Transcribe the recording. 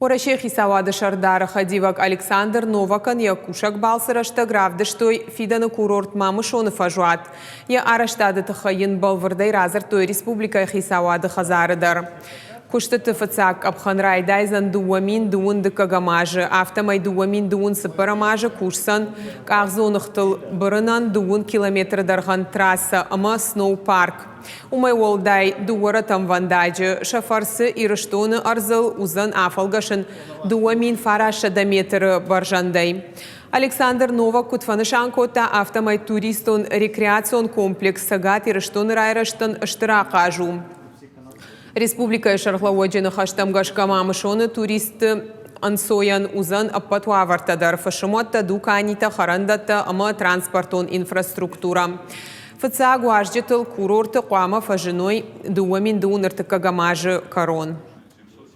Уӕрӕсейы хицауады сӕрдары хӕдивӕг Александр Новакӕн йӕ кусӕг балцы рӕстӕг равдыстой фидӕны курорт Мамысоны фӕзуат. Йӕ арӕзтады тыххӕй йын бӕлвырдӕй радзырдтой республикӕйы хицауады хӕдзары дӕр. Куыстыты фыццаг къӕпхӕн райдайдзӕн 2021 азы, афтӕмӕй 2024 азы кусдзӕн къахдзоныгътыл бырынӕн дыууын километры дӕргъӕн трассӕ ӕмӕ сноупарк. Уымӕй уӕлдай, дыууӕ рӕтӕнвӕндаджы сӕ фӕрцы Ирыстоны ӕрдзыл уыдзӕн афӕлгӕсын 2900 метры бӕрзӕндӕй. Александр Новак куыд фӕнысан кодта, афтӕмӕй туристон-рекреацион комплекс Цӕгат Ирыстоны райрӕзтӕн стыр ахъаз у. Республикӕйы сӕргълӕууӕджы ныхӕстӕм гӕсгӕ Мамысоны туристты ӕнцойӕн уыдзӕн ӕппӕт уавӕртӕ дӕр фысымуӕттӕ, дуканитӕ, хӕрӕндӕттӕ ӕмӕ транспортон инфраструктурӕ. Фыццаг уазджытыл курорты хъуамӕ фӕзыной 2023 азы кӕрон.